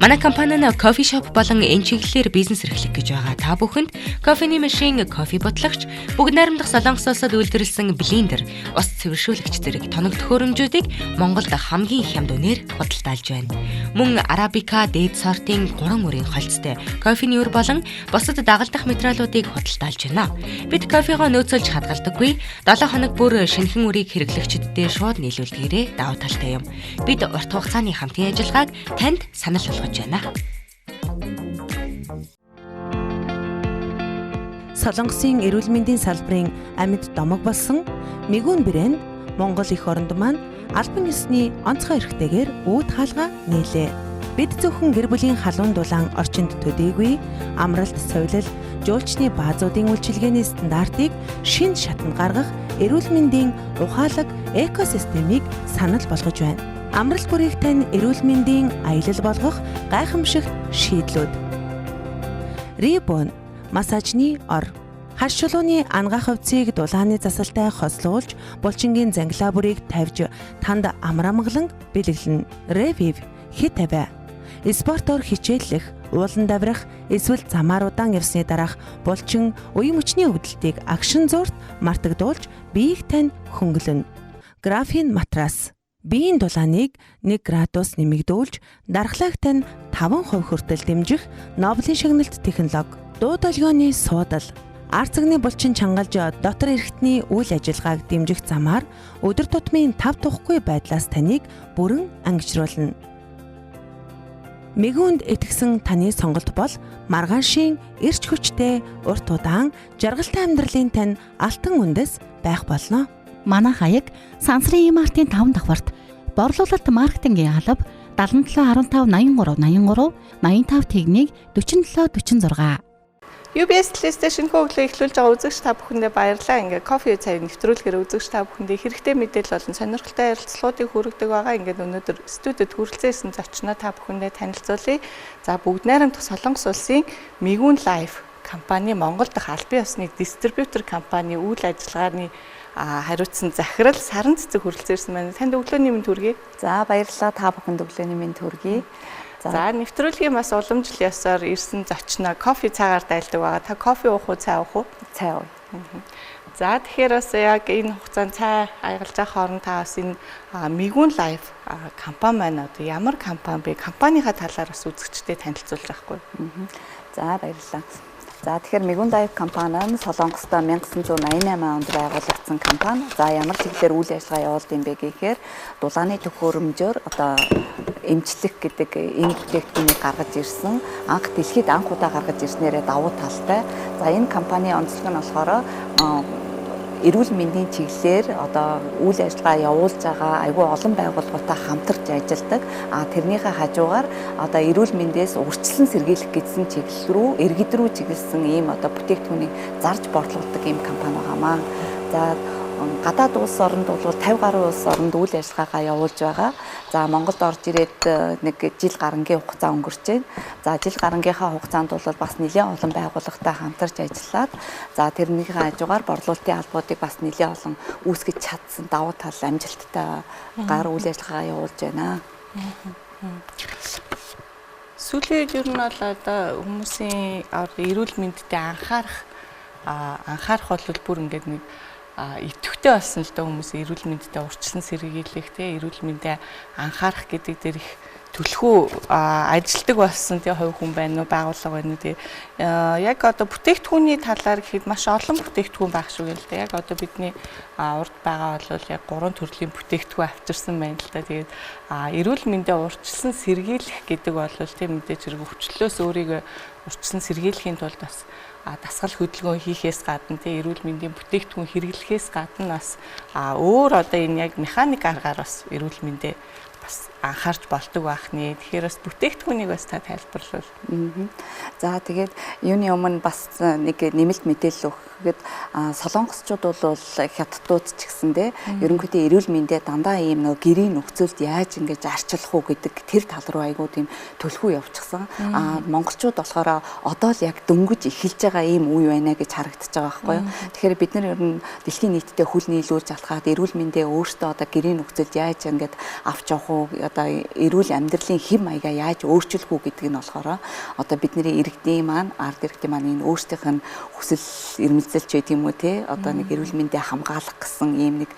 Манай компани нь кофе шоп болон энэ чиглэлээр бизнес эрхлэх гэж байгаа та бүхэнд кофений машин, кофе бутлагч, бүгд найрамдах Солонгос улсад үйлдвэрлэсэн блендер, ус цэвэршүүлэгч зэрэг тоног төхөөрөмжүүдийг Монголд хамгийн хямд үнээр худалдаалж байна. Мөн арабика дээд сортын 3 өрийн холцтой кофений үр болон бусад дагалдах материалуудыг худалдаалж байна. Бид кофегоо нөөцөлж хадгалдаггүй. 7 хоног бүр шинэхэн үрийг хэрэглэгчдэдээ шууд нийлүүлдгээрээ давуу талтай юм. Бид урт хугацааны хамтын ажиллагааг танд санал болгож байна. Солонгосын эрүүл мэндийн салбарын амьд домог болсон Мигүн брэнд Монгол эх оронд маань албан ёсны онцгой эрхтэйгээр үүд хаалга нээлээ. Бид зөвхөн гэр бүлийн халуун дулаан орчинд төдийгүй амралт, совилал, жуулчны баазуудын үйлчилгээний стандартыг шинэ шатанд гаргах эрүүл мэндийн ухаалаг экосистемийг санал болгож байна. Амралт бүрийг тань эрүүл мэндийн аялал болгох гайхамшигт шийдлүүд. Рибон массажны ор. Хар чулууны ангаах хувцсыг дулааны засалтай хослуулж, булчингийн зангилаа бүрийг тавьж танд амар амгалан бэлэглэнэ. Revive хит тавиа. Спортоор хичээллэх, уулан даврах, эсвэл замаар удаан явсны дараах булчин уян мөчний өвдөлтийг агшин зуурт мартагдуулж биеийг тань хөнгөлнө. Графин матрас. Биеийн дулааныг 1 градус нэмэгдүүлж, дархлааг тань 5% хүртэл дэмжих Нобелийн шагналт технологи. Дуу долгионы суудал. Ард цагны булчин чангалж дотор эрхтний үйл ажиллагааг дэмжих замаар өдөр тутмын тав тухгүй байдлаас таныг бүрэн ангижруулна. Мэгүүнд итгэсэн таны сонголт бол маргаашийн эрч хүчтэй урт удаан жаргалтай амьдралын тань алтан үндэс байх болно. Манай хаяг Сансрын Мартын 5 давхарт борлуулалт маркетингийн алба 77 15 83 83 85 тэгнийг 47 46. UBS телевизтэй шинэхэн өглөө эхлүүлж байгаа үзэгч та бүхэндээ баярлалаа. Ингээ кофе цай нэвтрүүлгээр үзэгч та бүхэндээ хэрэгтэй мэдээлэл болон сонирхолтой ярилцлагуудыг хүргэдэг байгаа. Ингээд өнөөдөр студид хүрэлцэн ирсэн зочноо та бүхэндээ танилцуулъя. За, бүгд найрамдах Солонгос улсын Мигүн Life компани Монгол дахь албан ёсны дистрибьютор компани үйл ажиллагааны хариуцсан захирал Саран Цэцэг хүрэлцэн ирсэн байна. Танд өглөөний мэнд хүргэе. За, баярлалаа. Та бүхэнд өглөөний мэнд хүргэе. За, нэвтрүүлгийн бас уламжлал ёсоор ирсэн зочноо кофе цаагаар дайлдаг байгаа. Та кофе уух уу, цай уух уу? Цай ууя. За, тэгэхээр бас яг энэ хугацаанд цай аягалж байгаа хооронд та бас энэ Мигүн Life компани маань одоо ямар компани бэ? Компанийнхаа талаар бас үзэгчдэд танилцуулж авахгүй. За, баярлалаа. За, тэгэхээр Мигүн Life компани нь Солонгостой 1988 онд байгуулагдсан компани. За, ямар чиглэлээр үйл ажиллагаа явуулд юм бэ гэхээр дулааны төхөөрөмжөөр одоо эмчлэх гэдэг энэ бүтээгдэхүүнийг гаргаж ирсэн. Анх дэлхийд анх удаа гаргаж ирснээрээ давуу талтай. За, энэ компанийн онцлог нь болохоор эрүүл мэндийн чиглэлээр одоо үйл ажиллагаа явуулж байгаа айгүй олон байгууллагуудтай хамтарч ажилладаг. А тэрнийхээ хажуугаар одоо эрүүл мэндээс урьдчилан сэргийлэх гэсэн чиглэл рүү, иргэд рүү чиглэсэн ийм одоо бүтээгдэхүүнийг зарж борлуулдаг ийм компани байгаамаа. За, гадаад улс оронд бол 50 гаруй улс оронд үйл ажиллагаагаа явуулж байгаа. За, Монголд орж ирээд нэг жил гарангийн хугацаа өнгөрч байна. За, жил гарангийнхаа хугацаанд бол бас нэлээд олон байгууллагатай хамтарч ажиллаад, за, тэрнийхээ хажуугаар борлуулалтын албуудыг бас нэлээд олон үүсгэж чадсан, давуу тал амжилттай гар үйл ажиллагаа явуулж байна. Сүүлийн үед ер нь бол одоо хүмүүсийн эрүүл мэндэд анхаарах бол бүр ингээд нэг идэвхтэй болсон л да, хүмүүс эрүүл мэндэд урьдчилан сэргийлэх, те, эрүүл мэндэ анхаарах гэдэг дээр их түлхүү ажилтдаг болсон, тий, хувь хүн байна уу, байгууллага байна уу, тий. Яг одоо бүтээгдэхүүний талаар гэхэд маш олон бүтээгдэхүүн байх шүү гэл дээ. Яг одоо бидний урд байгаа бол яг 3 төрлийн бүтээгдэхүүн авчирсан байна л да. Тэгээд эрүүл мэндэ урьдчилан сэргийлэх гэдэг бол, тий, мэдээж хэрэг өвчлөлөөс өөрийгөө урьдчилан сэргийлэхийн тулд бас дасгал хөдөлгөөн хийхээс гадна, тий, эрүүл мэндийн бүтээгдэхүүн хэрэглэхээс гадна бас өөр одоо энэ яг механик аргаар бас эрүүл мэндэ бас анхаарч болдог байх нэ. Тэгэхээр бас бүтээгдэхүүнийг бас та тайлбарлавал. За, тэгээд юуны өмнө бас нэг нэмэлт мэдээлэл өгөхэд солонгосчууд бол хятадууд ч гэсэндээ ерөнхийдөө эрүүл мэндээ дандаа ийм нөгөө гэрийн нөхцөлд яаж ингэж арчлах уу гэдэг тэр тал руу айгуу тийм төлхөө явчихсан. А монголчууд болохоор одоо л яг дөнгөж эхэлж байгаа ийм үе байна гэж харагдаж байгаа байхгүй юу. Тэгэхээр бид нар ер нь дэлхийн нийтдээ хөл нийлүүлж алхаад эрүүл мэндээ өөртөө одоо гэрийн нөхцөлд яаж ингэж авч явах уу, одоо эрүүл амьдралын хэв маягаа яаж өөрчлөх үү гэдэг нь болохоор одоо бидний иргэдийн маань, ард иргэдийн маань энэ өөрсдийнх нь хүсэл эрмэлзэл ч гэдэг юм уу те, одоо нэг эрүүл мэндээ хамгаалах гэсэн ийм нэг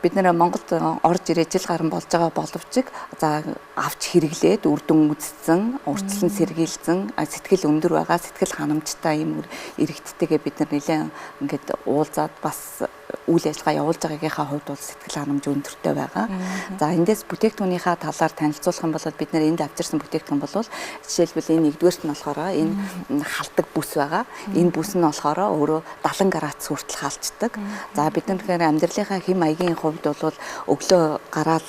бид нэр Монголд орж ирээ жил гарan болж байгаа боловч за авч хэрэглээд үр дүн үзсэн, урьдчилан сэргийлсэн, сэтгэл өндөр байгаа, сэтгэл ханамжтай ийм иргэдтэйгээ бид нар нэлээд ингээд уулзаад бас үйл ажиллагаа явуулж байгаагийнхаа хувьд бол сэтгэл ханамж өндөртэй байгаа. За эндээс бүтээгдэхүүнийхээ талаар танилцуулах юм бол бид нэр энд авчирсан бүтээгдэхүүн бол жишээлбэл энэ нэгдүгээрт нь болохоор энэ халдаг бүс байгаа. Энэ бүс нь болохоор өөрөө 70 градус хүртэл халчдаг. За бид нар тэгэхээр амьдралынхаа хэм маягийн хувьд бол өглөө гараад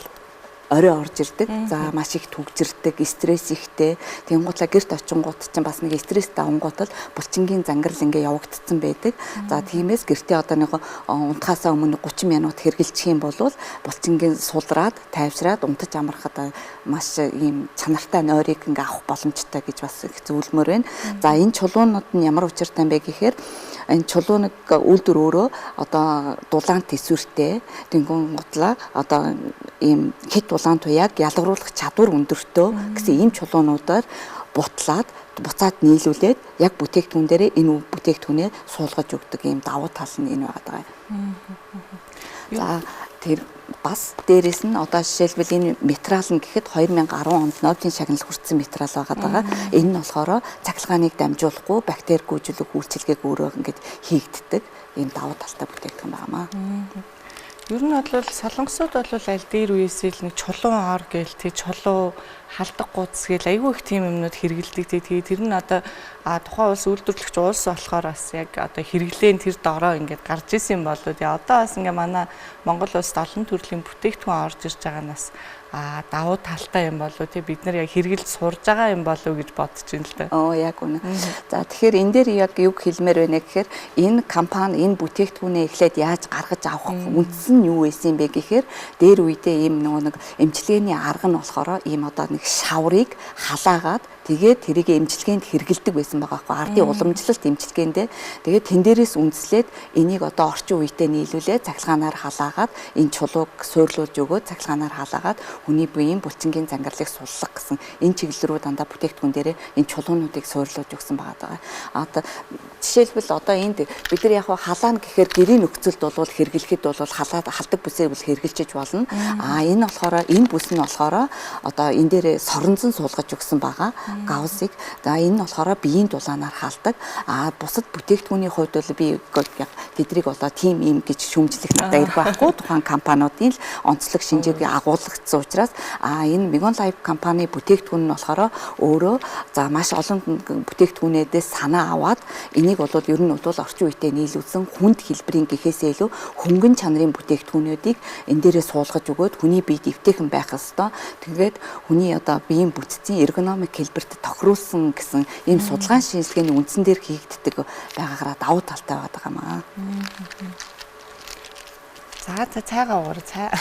орой орж ирдэг. За маш их түгжирдэг, стресс ихтэй. Тэнгуутлаа гэрт очингууд чинь бас нэг стресс давангуут л булчингийн зангарл ингээ явагдсан байдаг. За тиймээс гэртээ одоо нэг унтахаасаа өмнө 30 минут хэргэлчих юм бол булчингийн сулраад, тайвшраад унтаж амрахад маш ийм чанартай нойрыг ингээ авах боломжтой гэж бас их зөвлөмөр байна. За энэ чулуунууд нь ямар учиртай юм бэ гэхээр энэ чулууныг үйлдвэр өөрөө одоо дулаан төсвөртэй, тэнгуун гутлаа одоо ийм хэд дулаан туяаг ялгаруулах чадвар өндөртөө гэсэн ийм чулуунуудаар бутлаад буцаад нийлүүлээд яг бүтээгдэхүүн дээрээ энэ бүтээгдэхүүнээ суулгаж өгдөг ийм давуу тал нь энэ байгаа юм. За тэр бас дээрэс нь одоо жишээлбэл энэ материал нь гэхэд 2010 онд Нобелийн шагнал хүртсэн материал байгаа даа. Энэ нь болохоор цахилгааныг дамжуулахгүй бактери гүйжүүлэх үйлчилгээг өөрөө ингээд хийгддэг ийм давуу талтай бүтээгдэхүүн байгаамаа. Ер нь бол Солонгосууд бол аль дээр үеэсээ л нэг чулуун ор гээл тий, чулуу халдаг гудас гээл айгүй их тийм юмнууд хэрэгэлдэг тий. Тэгээ тэр нь одоо тухайн улс үйлдвэрлэгч улс болохоор бас яг одоо хэрэглээ нь тэр дороо ингээд гарч исэн юм болоо тий. Одоо бас ингээ манай Монгол улсад олон төрлийн бүтээгдэхүүн орж ирж байгаа нас давуу талтай юм болоо тий, бид нар яг хэрэгэлж сурж байгаа юм болоо гэж бодож байна л да. Оо яг үнэ. За тэгэхээр энэ дээр яг юу хэлмээр байна гэхээр энэ компани энэ бүтээгдэхүүнээ эхлээд яаж гаргаж авах үндс нь юу байсан юм бэ гэхээр дээр үедээ ийм нөгөө нэг эмчилгээний арга нь болохоор ийм одоо нэг шаврыг халаагаад тэгээд тэрийг эмчилгээнд хэрэгэлдэг байсан байгаа байхгүй, ардын уламжлалт эмчилгээндээ. Тэгээд тэн дээрээс үндэслээд энийг одоо орчин үедээ нийлүүлээд цахилгаанаар халаагаад энэ чулууг суурлуулж өгөөд цахилгаанаар халаагаад хүний биеийн булчингийн зангарлыг суллах гэсэн энэ чиглэл рүү дандаа бүтээгдэхүүн дээрээ энэ чулуунуудыг суурлуулж өгсөн байгаа даа. Одоо жишээлбэл одоо энд бид нар яг халаана гэхээр гэрийн нөхцөлд бол хэрэглэхэд бол халаад халдаг бүсээр бол хэрэгжилж болно. А энэ болохоор энэ бүс нь болохоор одоо энэ дээр соронзон суулгаж өгсөн байгаа гаусыг. За энэ нь болохоор биеийн дулаанаар хаалдаг. А бусад бүтээгдэхүүний хувьд бол би яг тэдрийг болоо тим им гэж шүүмжлэх надад эрх байхгүй. Тухайн компаниудын л онцлог шинжээг агуулгдсан учраас а энэ Megon Life компани бүтээгдэхүүн нь болохоор өөрөө за маш олон бүтээгдэхүүнээдээс санаа аваад энийг бол ер нь бол орчин үедээ нийлүүлсэн хүнд хэлбэрийн гэхээсээ илүү хөнгөн чанарын бүтээгдэхүүнүүдийг энэ дээрээ суулгаж өгөөд хүний биед эвтэйхэн байх ёстой. Тэгээд хүний одоо биеийн бүтцийн эргономик хэлбэрт тохируулсан гэсэн ийм судалгаан шинжилгээний үндсэн дээр хийгддэг байгаагаараа давуу талтай байгаа юм аа. За за цайгаа уур цай.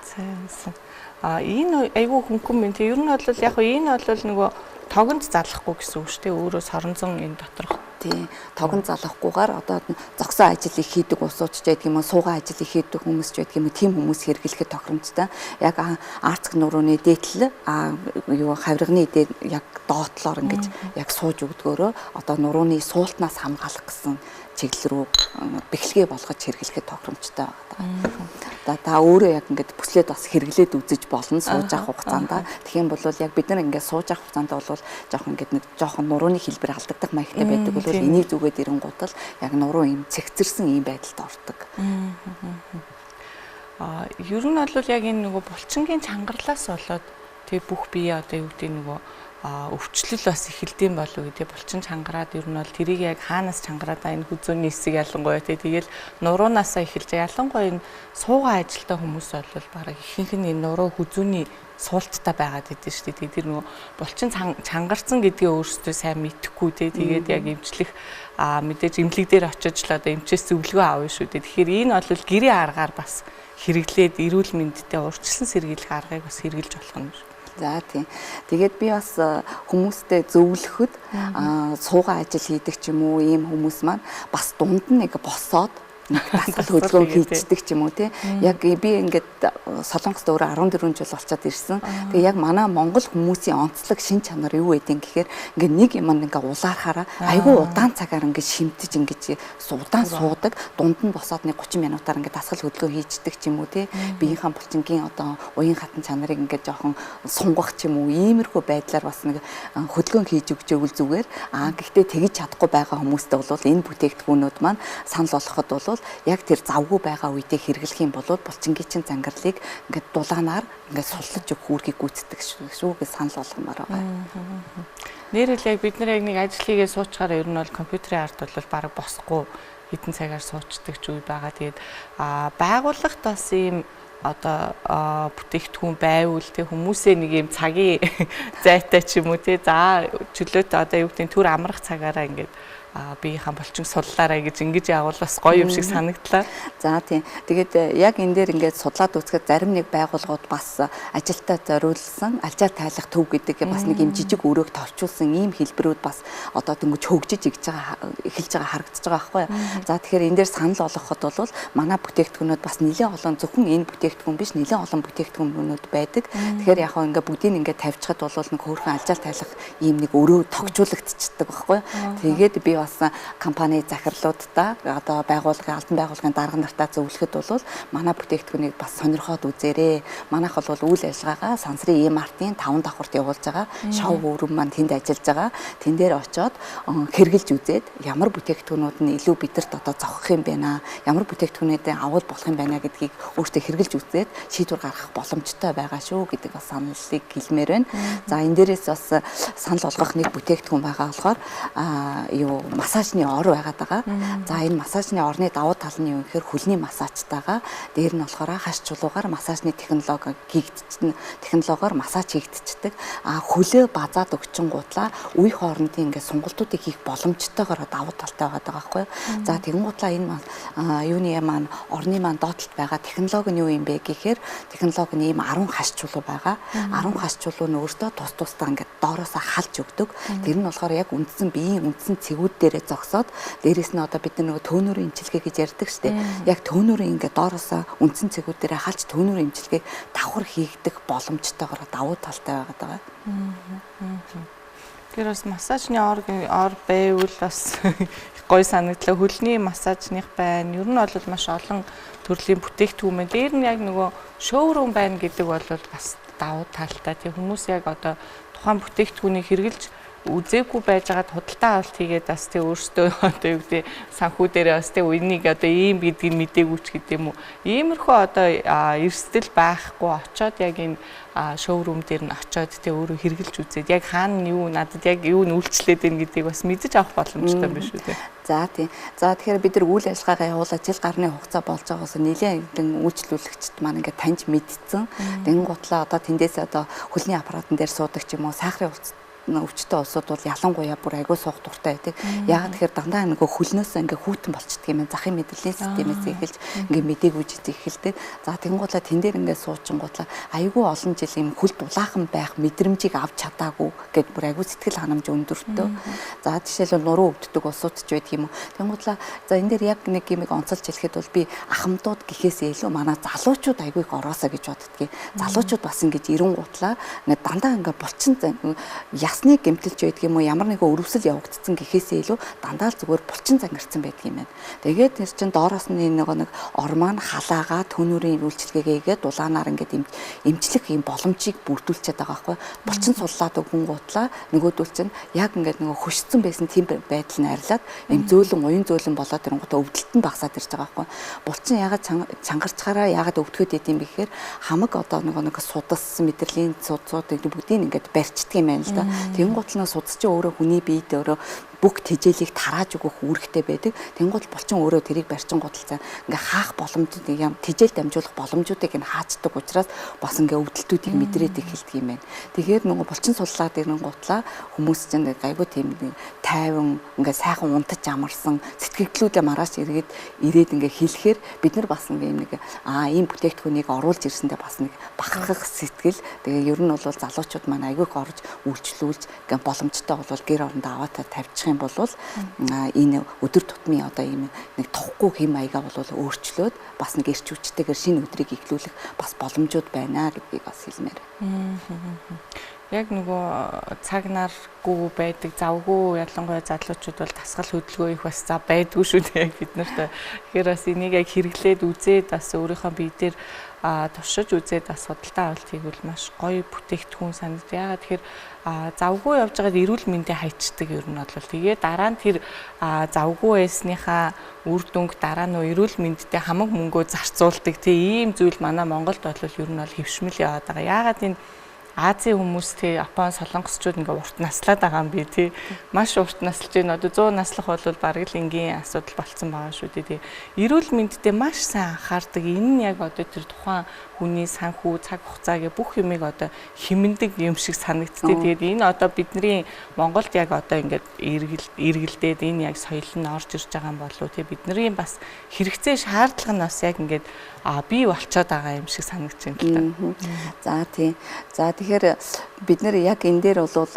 Цай. А энэ айгүй хөнгөн мэн. Ер нь бол яг энэ бол нөгөө тогонд залахгүй гэсэн үг шүү дээ. Өөрөө соронзон энэ доторх. Тий. Тогонд залахгүйгээр одоо зогсоо ажил их хийдэг улсууд ч байдаг юм уу, суугаа ажил их хийдэг хүмүүс ч байдаг юм уу, тийм хүмүүс хэрэглэхэд тохиромжтой. Яг арцг нурууны дээдл юу хавирганы дээд яг доотлоор ингэж яг сууж өгдгөөрөө одоо нурууны суултнаас хамгаалах гэсэн чиглэл рүү бэхлэгээ болгож хэрэглэхэд тохиромжтой байгаа. За та өөрөө яг ингээд бүслээд бас хэрэглээд үзэж болно сууж авах хугацаанд. Тэгэх юм бол яг бид нар ингээд сууж авах хугацаанд бол жоохон ингээд нэг жоохон нурууны хэлбэр алдагдах маягтай байдаг бол энийг зүгээд ирэнгуут л яг нуруу юм цэгцэрсэн ийм байдалд ордог. А ер нь бол яг энэ нөгөө булчингийн чангарлаас болоод тэг бүх бие одоо юу гэдэг нөгөө өвчлөл бас эхэлдэм болов гэдэг булчин чангараад ер нь бол тэрийг яг хаанаас чангараад энэ хүзүүний хэсэг ялангуяа тий тэгэл нуруунаасаа эхэлж ялангуяа энэ суугаа ажилтаа хүмүүс бол бараг ихэнх нь энэ нуруу хүзүүний суулттай байгаад идэв шүү дээ. Тэр нөгөө булчин чангарсан гэдгээ өөрсдөө сайн мэдэхгүй тий тэгээд яг эмчлэх мэдээж эмнэлэг дээр очиж л одоо эмчээс зөвлөгөө авна шүү дээ. Тэгэхээр энэ бол гэрээ аргаар бас хэрэглээд эрүүл мэндтэй урьдчилан сэргийлэх аргыг бас хэрэглэж болох юм шүү. За тийм. Тэгээд би бас хүмүүстэй зөвлөхөд суугаа ажил хийдэг ч юм уу ийм хүмүүс маань бас дунд нь нэг босоод Нэг дасгал хөдөлгөөн хийждэг ч юм уу тий. Яг би ингээд Солонгост өөрөө 14 жил болчиход ирсэн. Тэгээ яг манай монгол хүмүүсийн онцлог шин чанар юу байдیں гэхээр ингээд нэг юм ингээд улаархаараа айгүй удаан цагаар ингээд шимтэж ингээд удаан суудаг. Дунд нь босоод нэг 30 минутаар ингээд дасгал хөдөлгөөн хийждэг ч юм уу тий. Биеийнхаа булчингийн одоо уян хатан чанарыг ингээд жоохон сунгах ч юм уу иймэрхүү байдлаар бас нэг хөдөлгөөн хийж өгч өгөл зүгээр. Аа гэхдээ тэгж чадахгүй байгаа хүмүүстээ бол энэ бүтээгдэхүүнүүд маань санал болгоход бол яг тэр завгүй байгаа үедээ хэрэглэх юм бол булчингийн чин зангарлыг ингээд дулаанаар ингээд суллаж өгөх үүргийг гүйцэтгэх шүү гэж санал болгомоор байгаа. Нэрэл яг бид нар яг нэг ажил хийгээ суучгаар ер нь бол компьютерийн ард бол бараг босхгүй хэдэн цагаар суучдаг ч үе байгаа. Тэгээд байгууллагт бас ийм одоо бүтээгдэхүүн байвал тэг хүмүүсээ нэг юм цагийн зайтай ч юм уу те за чөлөөтэй одоо юу гэдэг нь төр амрах цагаараа ингээд биеийнхаа булчин суллаарай гэж ингэж явуул бас гоё юм шиг санагдлаа. За тийм. Тэгээд яг энэ дээр ингээд судлаад үзэхэд зарим нэг байгууллагууд бас ажилтаа зориулсан алжаар тайлах төв гэдэг бас нэг юм жижиг өрөөг товчулсан ийм хэлбэрүүд бас одоо дөнгөж хөгжиж эхэлж байгаа харагдаж байгаа байхгүй юу. За тэгэхээр энэ дээр санал болгоход бол манай бүтээгдэхүүнүүд бас нэлээд олон зөвхөн энэ бүтээгдэхүүн биш нэлээд олон бүтээгдэхүүнүүд байдаг. Тэгэхээр яг хаа ингээд бүгдийг ингээд тавьчихад бол нэг хөөрхөн алжаар тайлах ийм нэг өрөө тогтжуулагдчихдаг байхгүй юу. Тэгээд би бас компани захирлуудаа одоо байгууллагын албан байгууллагын дарга нартаа зөвлөхөд бол манай бүтээгдэхүүнийг бас сонирхоод үзээрэй. Манайх бол үйл ажиллагаагаа сансрын E-Mart-ын 5 давхарт явуулж байгаа. Шоу өрөм маань тэнд ажиллаж байгаа. Тэн дээр очиод хэрглэж үзээд ямар бүтээгдэхүүнүүд нь илүү бидэрт одоо зохих юм байна. Ямар бүтээгдэхүүнүүдээ авал болох юм байна гэдгийг өөртөө хэрглэж үзээд шийдвэр гаргах боломжтой байгаа шүү гэдэг бас саналыг хэлмээр байна. За энэ дээрээс бас санал болгох нэг бүтээгдэхүүн байгаа болохоор юу массажны ор байгаад байгаа. За энэ массажны орны давуу тал нь юу гэхээр хөлний массажтайгаа дээр нь болохоор хаш чулуугаар массажны технологи хийгдчихнэ. Технологиор массаж хийгдчихдэг. А хөлөө базаад өгчөнгуутлаа үе хоорондын ингээд сонголтуудыг хийх боломжтойгоор давуу талтай байгаад байгаа байхгүй юу. За тэгэнгуутлаа энэ юуны маань орны маань доотлолт байгаа технологи нь юу юм бэ гэхээр технологи нь ийм 10 хаш чулуу байгаа. 10 хаш чулуу нь өөртөө тус тусдаа ингээд доороосоо халж өгдөг. Тэр нь болохоор яг үндсэн биеийн үндсэн цэгүүд дээрээ зогсоод дээрэс нь одоо бид нөгөө төөнөрийн имчилгээ гэж ярьдаг штеп. Яг төөнөрийн ингээд доороосоо үндсэн цэгүүд дээрээ халж төөнөрийн имчилгээг давхар хийгдэх боломжтойгоор давуу талтай байгаад байгаа. Тэр бас массажны ор байвал бас гоё санагдлаа. Хөлний массажных байна. Ер нь бол маш олон төрлийн бүтээгдэхүүн байна. Дээр нь яг нөгөө шоурум байна гэдэг бол бас давуу талтай. Тэг хүмүүс яг одоо тухайн бүтээгдэхүүнийг хэрэгжилж үзээгүй байжгаад худалдаа авалт хийгээд бас тэг өөрсдөө одоо юу гэдэг санхүү дээрээ бас тэг үенийг одоо ийм гэдгийг мдээгүй ч гэдэг юм уу. Иймэрхүү одоо эрсдэл байхгүй очоод яг энэ шоурум дээр нь очоод тэг өөрөө хэрэгжилж үзээд яг хаана юу надад яг юу нь үйлчлээд байна гэдгийг бас мэдэж авах боломжтой юм биш үү те. За тийм. За тэгэхээр бид нар үйл ажиллагаагаа явуулаад жил гарны хугацаа болж байгаас нэлээд хэдэн үйлчлүүлэгчд маань ингээд таньж мэдсэн. Тэнгутлаа одоо тэндээс одоо хөлний аппаратан дээр суудаг ч юм уу сахарын өвчтөе улсууд бол ялангуяа бүр айгүй суух дуртай байдаг. Яагаад тэгэхээр дандаа нөгөө хөлнөөсөө ингээ хүүтэн болчдөг юм байна. Захын мэдрэлийн системээс эхэлж ингээ мдэггүй жиж эхэлдэг. За тэгэнгуутлаа тэн дээр ингээ суучингуутлаа айгүй олон жил юм хөл дулаахан байх мэдрэмжийг авч чадаагүй гэд бүр айгүй сэтгэл ханамж өндөртөө. За жишээлбэл нуруу өвддөг улсууд ч байдаг юм уу. Тэгэнгуутлаа за энэ дээр яг нэг юм онцолж хэлэхэд бол би ахмадууд гэхээс илүү манай залуучууд айгүй их ороосоо гэж боддгийг. Залуучууд бас ингэж ирэнгуутлаа ингээ дандаа ингээ булчин ясны гэмтэлж байдаг юм уу ямар нэгэн өрөвсөл явагдсан гэхээсээ илүү дандаа л зүгээр булчин зангарсан байдаг юм байна. Тэгээд тэр чин доороос нь нөгөө нэг ор маань халаагаа төнүүрийн үйлчилгээгээ хийгээд дулаанаар ингээд эмчлэх юм боломжийг бүрдүүлчихэд байгаа байхгүй. Булчин суллаад өгөн гутлаа нөгөөдөл чинь яг ингээд нөгөө хөшсөн байсан тийм байдал нь арилаад юм зөөлөн уян зөөлөн болоод ирэнгуутаа өвдөлт нь багасаад ирж байгаа байхгүй. Булчин ягаад чангарчгаараа ягаад өвдөхөд идэм бэ гэхээр хамаг одоо нөгөө нэг судас мэдрэлийн судсууд бүгдийг ингээд барьчдаг юм байна л да. Тэнгуут нь судас чи өөрөө хүний биед өөрөө бүх тэжээлийг тарааж өгөх үүрэгтэй байдаг. Тэнгуут булчин өөрөө тэрийг барьчингууд л ингээ хаах боломжууд юм тэжээл дамжуулах боломжуудыг нь хаачдаг учраас бас ингээ өвдөлтүүдийг мэдрээд эхэлдэг юм байна. Тэгэхээр нөгөө булчин суллаад ирэнгуутлаа хүмүүс чинь айгүй тийм тайван ингээ сайхан унтаж амарсан сэтгэгдлүүдээ маргааш эргээд ирээд ингээ хэлэхээр бид нар бас ингээ юм нэг ийм бүтээгдэхүүнийг оруулж ирсэндээ бас нэг бахархах сэтгэл. Тэгээ ер нь бол залуучууд маань айгүй их орж үйлчлүүлж ингээ боломжтой бол гэр орондоо аваатаа тавьчих юм бол энэ өдөр тутмын одоо ийм нэг тухгүй хэм маягаа бол өөрчлөөд бас нэг эрч хүчтэйгээр шинэ өдрийг эхлүүлэх бас боломжууд байна гэдгийг бас хэлмээр. Яг нөгөө цаг наргүй байдаг, завгүй ялангуяа залуучууд бол дасгал хөдөлгөөн их бас зав байдгүй шүү дээ яг бид нарт. Тэгэхээр бас энийг яг хэрэглээд үзээд бас өөрийнхөө бие дээр туршиж үзээд бас худалдаа авалт хийвэл маш гоё бүтээгдэхүүн санагд. Яагаад тэгэхээр завгүй явж байгаад эрүүл мэндээ хайчдаг ер нь бол. Тэгээ дараа нь тэр завгүй байсныхаа үр дүнг дараа нь эрүүл мэндтэй хамаг мөнгөө зарцуулдаг. Тэг ийм зүйл манай Монголд бол ер нь бол хэвшмэл яваад байгаа. Яагаад энэ Азийн хүмүүс тий Япон, Солонгосчууд ингээ урт наслаад байгаа юм би тий. Маш урт наслж байна. Одоо 100 наслах бол бараг л энгийн асуудал болцсон байгаа шүү дээ тий. Эрүүл мэндэд маш сайн анхаардаг. Энэ нь яг одоо тэр тухайн хүний санхүү, цаг хугацаагийн бүх юмыг одоо хэмнэдэг юм шиг санагдтыг. Тэгээд энэ одоо бидний Монголд яг одоо ингээд эргэлдээд энэ яг соёл нь орж ирж байгаа юм болов тий. Бидний бас хэрэгцээ шаардлага нь бас яг ингээд бий болцоод байгаа юм шиг санагдаж байна л да. За тий. За тэгэхээр бид нэр яг энэ дээр бол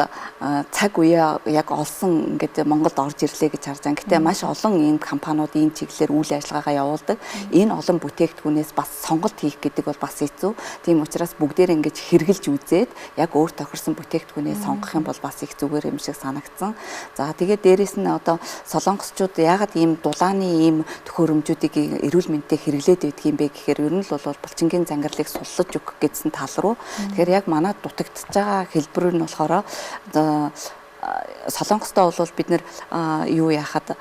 цаг үеэ яг олсон ингээд Монголд орж ирлээ гэж харж байгаа. Гэтэ маш олон ийм компаниуд ийм чиглэлээр үйл ажиллагаагаа явуулдаг. Энэ олон бүтээгдэхүүнээс бас сонголт хийх гэдэг бол бас хэцүү. Тийм учраас бүгдээр ингэж хэрэгжилж үзээд яг өөр тохирсон бүтээгдэхүүнээ сонгох юм бол бас их зүгээр юм шиг санагдсан. За тэгээд дээрэс нь одоо солонгосчууд яагаад ийм дулааны ийм төхөөрөмжүүдийг эрүүл мэндтэй хэрэглээд байдаг юм бэ гэхээр ер нь л бол булчингийн зангирлыг суллаж өгөх гэсэн тал руу. Тэгэхээр яг манай дутагдж байгаа хэлбэр нь болохоор Солонгостой бол бид нэр юу яхад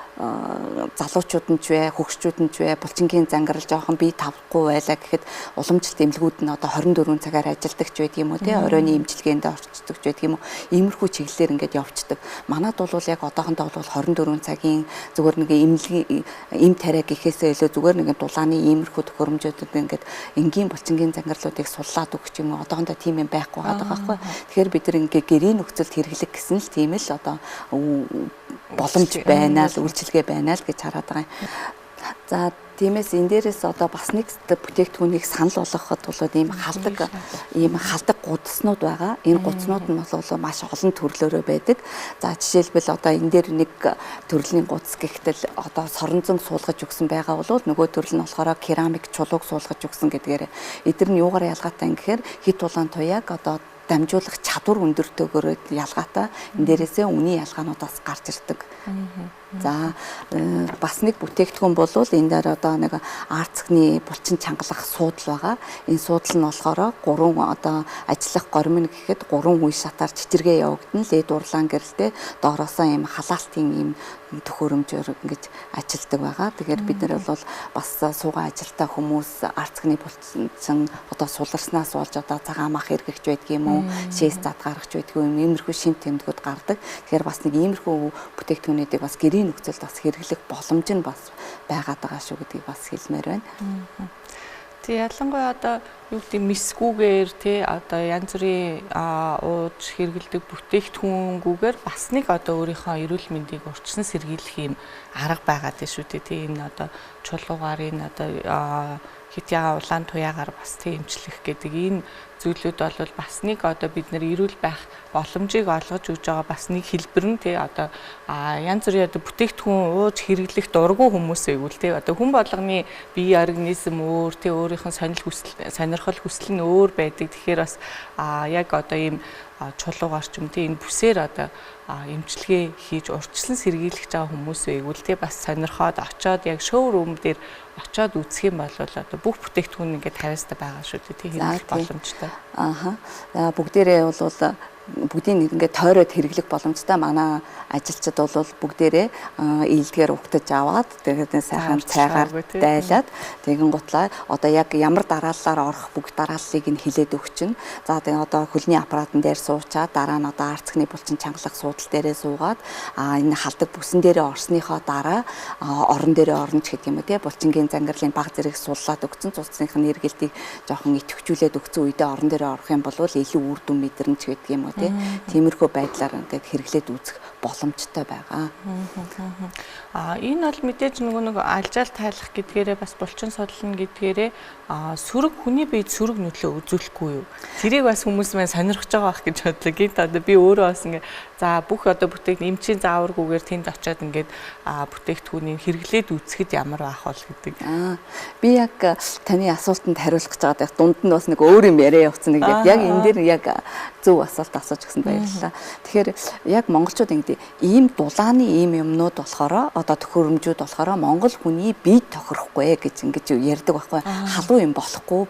залуучууд нь ч вэ, хөгшчүүд нь ч вэ, булчингийн зангирал жоохон бие тавхгүй байлаа гэхэд уламжлалт эмнэлгүүд нь одоо 24 цагаар ажилладаг ч байдаг юм уу тий, оройн эмчилгээнд орчдөг ч байдаг юм уу. Иймэрхүү чиглэлээр ингээд явцдаг. Манад бол яг одоохондоо бол 24 цагийн зүгээр нэг эмнэлгийн эм тариа гэхээсээ илүү зүгээр нэг дулааны иймэрхүү төхөөрөмжүүдэд ингээд энгийн булчингийн зангирлуудыг суллаад өгч юм уу. Одоохондоо тийм юм байхгүй байгаа байхгүй. Тэгэхээр бид нар ингээд гэрийн нөхцөлд хэрэглэх гэсэн л тийм л одоо боломж байна л, үйлчилгээ байна л гэж хараад байгаа юм. За тиймээс энэ дээрээс одоо бас нэг бүтээгдэхүүнийг санал болгоход бол ийм халдаг гудснууд байгаа. Энэ гудснууд нь бол маш олон төрлөөрөө байдаг. За жишээлбэл одоо энэ дээр нэг төрлийн гудас гэхтэл одоо соронзон суулгаж өгсөн байгаа бол нөгөө төрөл нь болохоор керамик чулууг суулгаж өгсөн гэдгээр эдгээр нь юугаар ялгаатай юм гэхээр хит улаан туяаг одоо дамжуулах чадвар өндөртэйгээр ялгаатай. Энэ дээрээсээ үнийн ялгаануудаас гарч ирдэг. За бас нэг бүтээгдэхүүн бол энэ дээр одоо нэг арцгны булчин чангалах суудал байгаа. Энэ суудал нь болохоор гурван одоо ажиллах горим нь гэхэд гурван үе шатаар чичиргээ явагдана. Лед урлаан гэрэлтэй доороосоо ийм халаалтын ийм төхөөрөмжөөр ингэж ажилдаг байгаа. Тэгэхээр бид нар бол бас суугаа ажилтаа хүмүүс арцгны булчин одоо суларснаас болж одоо цагаан мах эргэгч байдаг юм уу, шээс зад гаргах байдаг юм, иймэрхүү шимт тэмдгүүд гардаг. Тэгэхээр бас нэг иймэрхүү бүтээгдэхүүнүүдийг бас гэрийн нөхцөлд бас хэрэглэх боломж нь бас байгаад байгаа шүү гэдгийг бас хэлмээр байна. Тэг ялангуяа одоо юу гэдэг мисгүүгээр тий одоо янз бүрийн ууж хэрэглэдэг бүтээгдэхүүнгүүгээр бас нэг одоо өөрийнхөө эрүүл мэндийг урьдчилан сэргийлэх юм арга байгаа тий шүү дээ тий. Энэ одоо чулуугаар энэ одоо хит яга улаан туяагаар бас тий эмчлэх гэдэг энэ зүйлүүд бол бас нэг одоо бид нэр эрүүл байх боломжийг олгож өгж байгаа бас нэг хэлбэр нь тий одоо янз бүрийн одоо бүтээгдэхүүн ууж хэрэглэх дургүй хүмүүс байвал тий одоо хүн болгоны бие организм өөр тий өөрийнх нь сонирхол хүсэл нь өөр байдаг. Тэгэхээр бас яг одоо ийм чулуугаар ч юм тий энэ бүсээр одоо эмчилгээ хийж урьдчилан сэргийлэх байгаа хүмүүс байвал тий бас сонирхоод очоод яг шоурум дээр очоод үзэх юм бол одоо бүх бүтээгдэхүүн ингээд хариастай байгаа шүү дээ тий хэрэглэх боломжтой. Ааха. Бүгдээрээ бол бүгдийг ингээд тойроод хэрэглэх боломжтой. Манай ажилчид бол бүгдээрээ ийдгээр угтаж аваад тэгээд сайхан цайгаар дайлаад тэгэн гутлаа одоо яг ямар дарааллаар орох бүх дарааллыг нь хилээд өгч нь. За тэгээ одоо хөлний аппаратан дээр суучаад дараа нь одоо арцгны булчин чангалах суудал дээрээ суугаад энэ халдаг бүсэн дээрээ орсныхоо дараа орон дээрээ орно ч гэдэг юм уу тий булчингийн зангирлын баг зэрэг суллаад өгцөн цусных нь эргэлтийг жоохон идэвхжүүлээд өгцөн үедээ орон дээрээ орох юм бол илүү үр дүн мэдэрнэ ч гэдэг юм уу тий. Тиймэрхүү байдлаар ингээд хэрэглээд үзэх боломжтой байгаа. Энэ бол мэдээж нөгөө нэг алжаал тайлах гэдгээрээ бас булчин судлана гэдгээрээ сөрөг хүний биед сөрөг нөлөө үзүүлэхгүй юу? Тэрийг бас хүмүүс маань сонирхож байгаа байх гэж бодлоо. Гинт одоо би өөрөө бас ингээ за бүх одоо бүтээгдэхүүн эмчийн зааваргүйгээр тэнд очиод ингээд бүтээгдэхүүнийг хэрэглээд үзэхэд ямар байх бол гэдэг. Би яг таны асуултанд хариулах гэж байгаа. Дунд нь бас нэг өөр юм яриа явуулсан нэг яг энэ дээр яг зөв асуулт асууж өгсөнд баярлалаа. Тэгэхээр яг монголчууд ингэдэг ийм дулааны ийм юмнууд болохоор одоо төхөөрөмжүүд болохоор монгол хүний бие тохирохгүй гэж ингэж ярьдаг байхгүй. Халуун юм болохгүй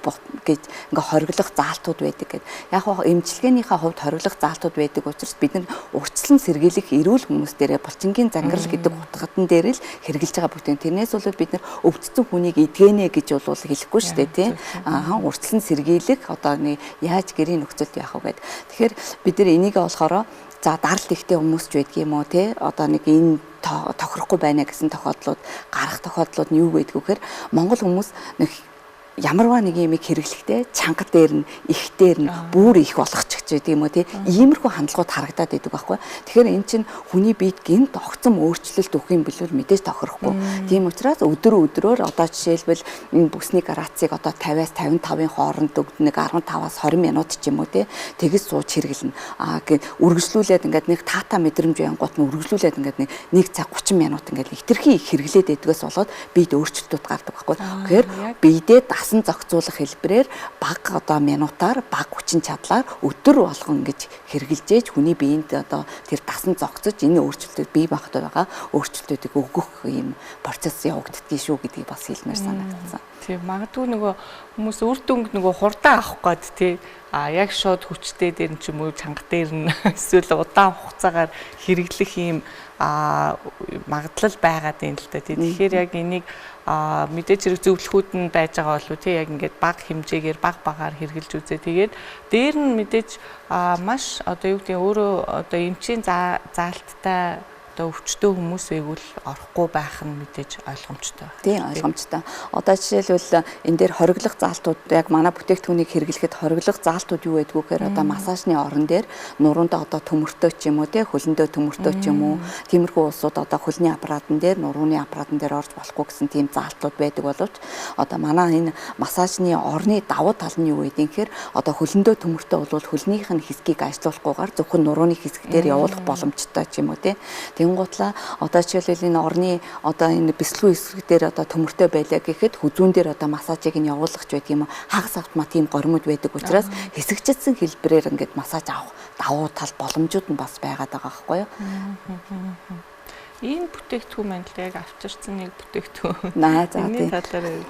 гэж ингээ хориглох заалтууд байдаг гэд. Яг хаа эмчилгээнийхээ хувьд хориглох заалтууд байдаг учраас бид нар урьдчилан сэргийлэх эрүүл хүмүүс дээрээ булчингийн зангарал гэдэг утгатан дээр л хэрэгжилж байгаа бүтээн. Тэрнээс бол бид нар өвдсөн хүнийг эдгэнэ гэж бол хэлэхгүй шүү дээ, тийм. Аа урьдчилан сэргийлэх одоо нэг яаж гэрийн нөхцөлд яах вэ гэд. Тэгэхээр бид нар энийг болохоор за даралт ихтэй хүмүүс ч байдг юм уу те одоо нэг энэ тохирохгүй байна гэсэн тохиолдлууд гарах тохиолдлууд нь юу гэдэг вэ гэхээр монгол хүмүүс нэг ямарваа нэг юм хэрэглэхдээ чанга дээр нь их дээр нь бүр их болгочих ч гэдэг юм уу тий иймэрхүү хандлагууд харагдаад байдаг байхгүй. Тэгэхээр эн чинь хүний биед гинт огцом өөрчлөлт өгөх юм бэлэр мэдээж тохирохгүй. Тийм учраас өдөр өдрөөр одоо жишээлбэл энэ бүсний грацыг одоо 50-аас 55-ын хооронд өгдөг 15-аас 20 минут ч юм уу тий тэгэж сууж хэрэглэнэ. Аа үргэлжлүүлээд ингээд нэг таата мэдрэмж янгууд нь үргэлжлүүлээд ингээд нэг цаг 30 минут ингээд хитрхи их хэрэглээд байдгаас болоод биед өөрчлөлтүүд гардаг байхгүй. Тэгэхээр биедээ дасан зохицуулах хэлбэрээр бага одоо минутаар бага хүчин чадлаар өдөр болгон ингэж хэрэгжилж хүний биеинд одоо тэр дасан зохицож энэ өөрчлөлтүүд бие махбод байгаа өөрчлөлтүүдийг өгөх ийм процесс явагддгийг шүү гэдгийг бас хэлмээр санагдсан. Тийм магадгүй нөгөө хүмүүс үр дүнг нөгөө хурдан авах гээд тий яг шууд хүчтэй дээр нь ч юм уу чанга дээр нь эсвэл удаан хугацаагаар хэрэглэх ийм магадлал байгаад юм л та тий. Тэгэхээр яг энийг мэдээж хэрэг зөвлөхүүд нь байж байгаа болов тий яг ингээд бага хэмжээгээр баг багаар хэрэглэж үзээ. Тэгээд дээр нь мэдээж маш одоо юу гэдэг өөрөө одоо эмчийн заалттай одоо өвчтөө хүмүүс байвал орохгүй байх нь мэдээж ойлгомжтой байна. Тийм ойлгомжтой. Одоо жишээлбэл энэ дээр хориглох заалтууд яг манай бүтээгдэхүүнийг хэрэглэхэд хориглох заалтууд юу байдгүй гэхээр одоо массажны орон дээр нуруундаа одоо төмөртөө ч юм уу тий хөлөндөө төмөртөө ч юм уу тиймэрхүү улсууд одоо хөлний аппаратан дээр нурууны аппаратан дээр орж болохгүй гэсэн тийм заалтууд байдаг боловч одоо манай энэ массажны орны давуу тал нь юу гэдэг юм гэхээр одоо хөлөндөө төмөртөө бол хөлнийх нь хэсгийг ажилуулахгүйгээр зөвхөн нурууны хэсэг дээр явуулах боломжтой ч юм уу тий. Тэнгуутлаа одоо жишээлбэл энэ орны одоо энэ бэсэлгүй хэсэг дээр одоо төмөртэй байлаа гэхэд хүзүүн дээр одоо массажийг нь явуулах ч байдаг юм уу хагас автомат тийм горимуд байдаг учраас хэсэгчилсэн хэлбэрээр ингээд массаж авах давуу тал боломжууд нь бас байгаад байгаа байхгүй юу. Энэ бүтээгдэхүүн маань л яг авчирсан нэг бүтээгдэхүүн. За тийм.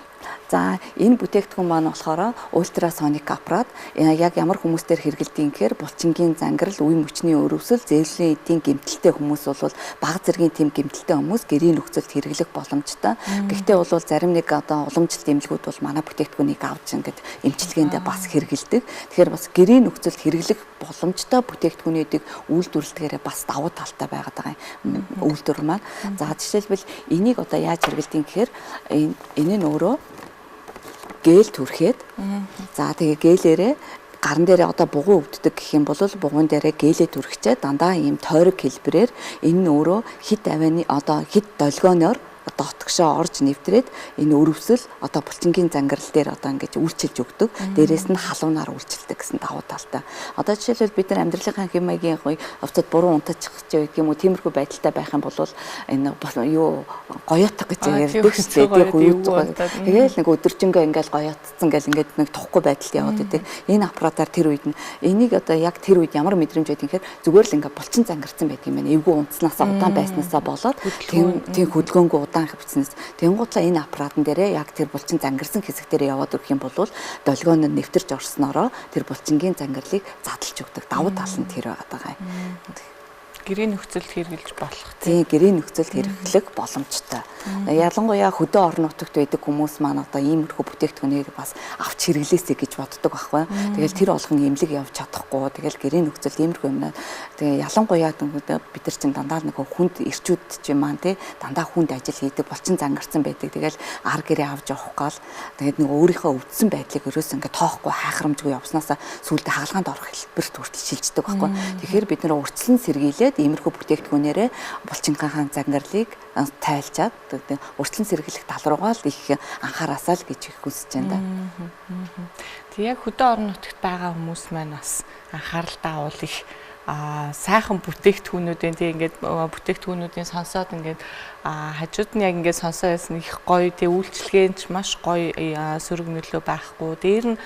За энэ бүтээгдэхүүн маань болохоор ультрасоник аппарат яг ямар хүмүүс дээр хэрэглэдэг юм гэхээр булчингийн зангарал, үе мөчний өрөвсөл, зэвлэлийн эдийн гэмтэлтэй хүмүүс бол бага зэргийн тийм гэмтэлтэй хүмүүс гэрийн нөхцөлд хэрэглэх боломжтой. Гэхдээ бол зарим нэг одоо уламжлалт эмнэлгүүд бол манай бүтээгдэхүүнийг авч ингээд эмчилгээндээ бас хэрэглэдэг. Тэгэхээр бас гэрийн нөхцөлд хэрэглэх боломжтой бүтээгдэхүүнүүдийг үйлдвэрлэдгээрээ бас давуу талтай байгаад байгаа юм үйлдвэр маань. За жишээлбэл энийг одоо яаж хэрэглэдэг юм гэхээр энэ нь өөрөө гээл түрхэд за тэгээ гэлээрээ гаран дээрээ одоо бугуй өвддөг гэх юм бол бугуйн дээрээ гэлээ түрхчээ дандаа ийм тойрог хэлбэрээр энэ нь өөрөө хит авианы одоо хит долгионоор дотгошоо орж нэвтрээд энэ өрөвсөл одоо булчингийн зангарал дээр одоо ингэж үйлчилж өгдөг. Дээрээс нь халуунаар үйлчилдэг гэсэн давуу талтай. Одоо жишээлбэл бид нар амьдралынхаа хэм маягийн хувьд буруу унтачих ч гэх юм уу тиймэрхүү байдалтай байх юм бол энэ юу гоёотох гэж ярьдаг шүү дээ. Тэгээл нэг өдөржингөө ингээл гоёотцсон гэл ингээд нэг тухгүй байдалд яваад идэг. Энэ аппаратаар тэр үед нь энийг одоо яг тэр үед ямар мэдрэмж байдаг гэхээр зүгээр л ингээд булчин зангарсан байдаг юм байна. Эвгүй унтснаасаа удаан байснаасаа болоод тийм хөдөлгөөнгүй удаан хэвцснээс тэнгуутлаа энэ аппаратан дээрээ яг тэр булчин зангарсан хэсэг дээрээ яваад өгөх юм бол долгион нь нэвтэрч орсноороо тэр булчингийн зангарлыг задлж өгдөг. Давуу тал нь тэр байгаа юм. Гэрийн нөхцөлд хэрэглэж болох тийм гэрийн нөхцөлд хэрэглэх боломжтой. Ялангуяа хөдөө орон нутагт байдаг хүмүүс маань одоо иймэрхүү бүтээгдэхүүнийг бас авч хэрэглээсэй гэж боддог байхгүй. Тэгэл тэр болгон эмнэлэг явж чадахгүй. Тэгэл гэрийн нөхцөлд иймэрхүү юмнаа. Тэгээ ялангуяа бид нар чинь дандаа нэг хүнд ирчүүд ч юм аа тий дандаа хүнд ажил хийдэг, булчин зангарсан байдаг. Тэгэл ар гэрээ авч явах гал тэгээд нэг өөрийнхөө өвдсөн байдлыг ерөөс ингээ тоохгүй хайхрамжгүй явснаасаа сүүлдээ хагалгаанд орох хэлбэрт хүртэл шилждэг байхгүй. Тэгэхээр бид нэр урьдчилан сэргийлээд хэрэглээд иймэрхүү бүтээгдэхүүнээрээ булчингийнхаа зангирлыг тайлчаад урьдчилан сэргийлэх тал руугаа л их анхаараасаа л гэж хүсэж байна да. Тэг яг хөдөө орон нутагт байгаа хүмүүс маань бас анхаарал даавал их сайхан бүтээгдэхүүнүүдийн тий ингээд бүтээгдэхүүнүүдийн сонсоод ингээд хажууд нь яг ингээд сонсоо байсан их гоё тий үйлчилгээнд ч маш гоё сөрөг нөлөө байхгүй. Дээр нь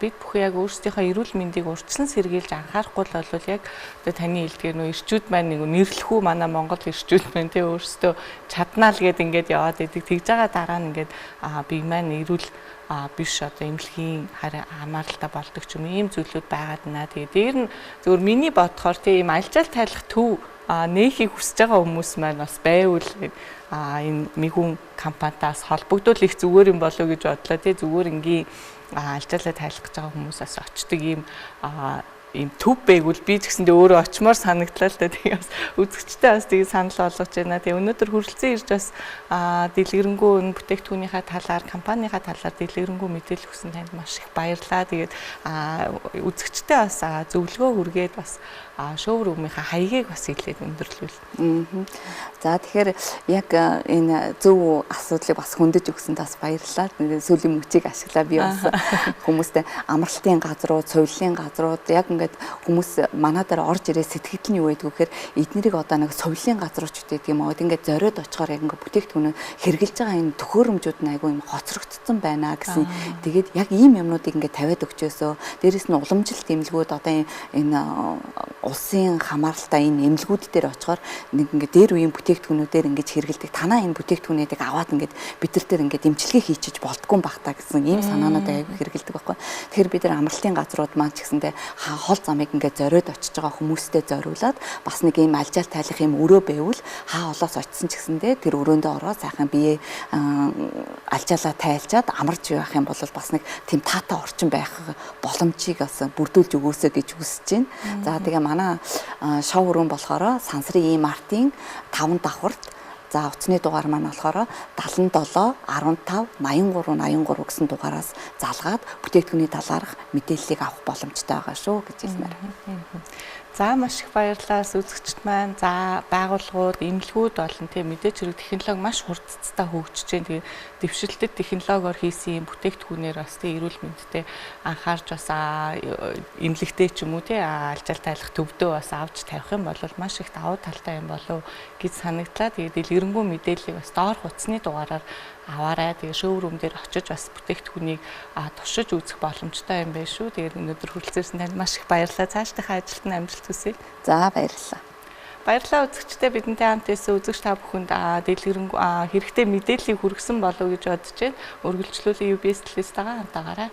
бид бүхэн яг өөрсдийнхөө эрүүл мэндийг урьдчилан сэргийлж анхаарахгүй л бол яг одоо таны хэлдгээр нөө эрчүүд маань нэг нэрлэхүү манай Монгол эрчүүд маань тий өөрсдөө чаднаа л гэд ингээд яваад идэг. Тэгж байгаа дараа нь ингээд бие маань эрүүл биш одоо эмнэлгийн хамааралтай болдог ч юм ийм зүйлүүд байгаад байна. Тэгээ дээр нь зөвхөн миний бодохоор тийм альжаал тайлах төв нээхийг хүсэж байгаа хүмүүс маань бас байвал энэ Мигүн компанитаас холбогдвол их зүгээр юм болоо гэж бодлоо тий зүгээр энгийн альжаалаа тайлах гэж байгаа хүмүүс бас очдөг ийм ийм төв байгвал би ч гэсэндээ өөрөө очимоор санагдлаа л да. Тэгээ бас үзэгчтэй бас тэгээ санал болгож байна. Тэгээ өнөөдөр хүрэлцэн ирж бас дэлгэрэнгүй энэ бүтээгдэхүүнийхээ талаар, компанийнхаа талаар дэлгэрэнгүй мэдээлэл өгсөн танд маш их баярлалаа. Тэгээд үзэгчтэй бас зөвлөгөө хүргээд бас шоурумынхаа хаягийг бас хэлээд өндөрлүүл. За тэгэхээр яг энэ зөв асуудлыг бас хөндөж өгсөн бас баярлалаа. Сүүлийн мөчийг ашиглаа би бас хүмүүстэй амралтын газрууд, цувиллын газрууд яг ингээд хүмүүс манай дээр орж ирээ сэтгэл нь юу байдаг вэ гэхээр эднэрийг одоо нэг цувиллын газрууч гэдэг юм уу. Ингээд зориод очихоор яг ингээд бүтээгдэхүүнээ хэрглэж байгаа энэ төхөөрөмжүүд нь айгүй юм хоцрогдсон байна гэсэн. Тэгээд яг ийм юмнуудыг ингээд тавиад өгчөөсөө дээрэс нь уламжлалт эмнэлгүүд одоо энэ улсын хамааралтай энэ эмнэлгүүд дээр очихоор нэг ингээд дээр үеийн бүтээгдэхүүнүүдээр ингэж хэрэгэлдэг. Танаа энэ бүтээгдэхүүнүүдийг аваад ингээд бид нар дээр ингээд эмчилгээ хийчиж болдгоо юм бах та гэсэн ийм санаанууд айгүй хэрэгэлдэг байхгүй. Тэгэхээр бид нар амралтын газрууд маань ч гэсэндээ хол замыг ингээд зориод очиж байгаа хүмүүстэй зориулаад бас нэг ийм алжаал тайлах юм өрөө байвал хаа холоос очисон ч гэсэндээ тэр өрөөндөө ороод сайхан бие алжаалаа тайлчаад амарч явах юм бол бас нэг тийм таатай орчин байх боломжийг бас бүрдүүлж өгөөсэй гэж хүсэж байна. За тэгээ манай шоурум болохоор сансрын E-Mart-ын 5 давхарт за утасны дугаар маань болохоор 77 15 83 83 гэсэн дугаараас залгаад бүтээгдэхүүний талаарх мэдээллийг авах боломжтой байгаа шүү гэж хэлмээр. За маш их баярлалаа үзэгчд маань. За байгууллагууд, эмнэлгүүд болон тийм мэдээч хэрэг технологи маш хурдцтай хөгжиж байна. Тэгээд дэвшилтэд технологиор хийсэн юм бүтээгдэхүүнээр бас тийм эрүүл мэндэд анхаарч бас эмнэлэгтэй ч юм уу тийм алжаал тайлах төвдөө бас авч тавих юм бол маш их давуу талтай юм болов гэж санагдлаа. Тэгээд дэлгэрэнгүй мэдээллийг бас доорх утасны дугаараар аваарай. Тэгээ шоурум дээр очиж бас бүтээгдэхүүнийг туршиж үзэх боломжтой юм байна шүү. Тэгээд өнөөдөр хүрэлцээрсэн танд маш их баярлалаа. Цаашдынхаа ажилд нь амжилт хүсье. За баярлалаа. Баярлалаа үзэгчдээ бидэнтэй хамт байсан үзэгч та бүхэнд дэлгэрэнгүй хэрэгтэй мэдээллийг хүргэсэн болов уу гэж бодож байна. Үргэлжлүүлэн UBS телевизтэйгээ хамт байгаарай.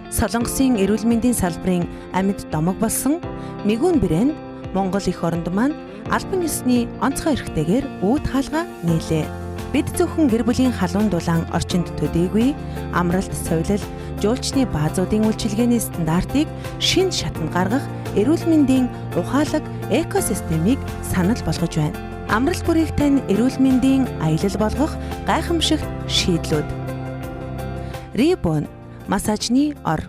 Солонгосын эрүүл мэндийн салбарын амьд домог болсон Мигүн брэнд Монгол эх оронд маань албан ёсны онцгой эрхтэйгээр үүд хаалга нээлээ. Бид зөвхөн гэр бүлийн халуун дулаан орчинд төдийгүй амралт, сувилал, жуулчны баазуудын үйлчилгээний стандартыг шинэ шатанд гаргах эрүүл мэндийн ухаалаг экосистемийг санал болгож байна. Амралт бүрийг тань эрүүл мэндийн аялал болгох гайхамшигт шийдлүүд. Рибон массажны ор.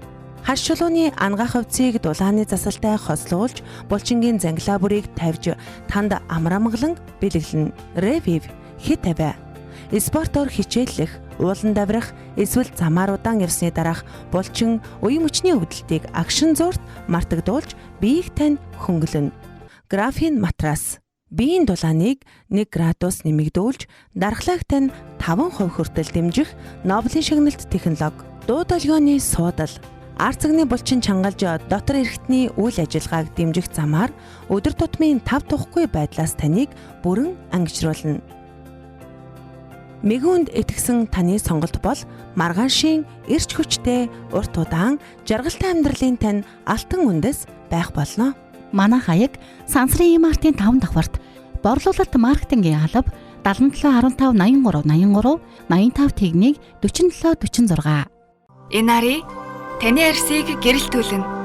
Хаш чулууны ангаах хувцсыг дулааны засалтай хослуулж, булчингийн зангилаа бүрийг тавьж танд амар амгалан бэлэглэнэ. Ревив хит тавиа. Спортоор хичээллэх, уулан даврах, эсвэл замаар удаан явсны дараах булчин уян мөчний өвдөлтийг агшин зуурт мартагдуулж биеийг тань хөнгөлнө. Графин матрас. Биеийн дулааныг 1 градус нэмэгдүүлж, дархлааг тань 5% хүртэл дэмжих Нобелийн шагналт технологи. Дуу долгионы суудал. Ард цагны булчин чангалж дотор эрхтний үйл ажиллагааг дэмжих замаар өдөр тутмын тав тухгүй байдлаас таныг бүрэн ангижруулна. Мэгүнд итгэсэн таны сонголт бол маргаашийн эрч хүчтэй урт удаан жаргалтай амьдралын тань алтан үндэс байх болно. Манай хаяг сансрын E-Mart-ын 5 давхарт борлуулалт маркетингийн алба 77 15 83 83 85 тэгнийг 47 46. Энари таны арьсыг гэрэлтүүлнэ.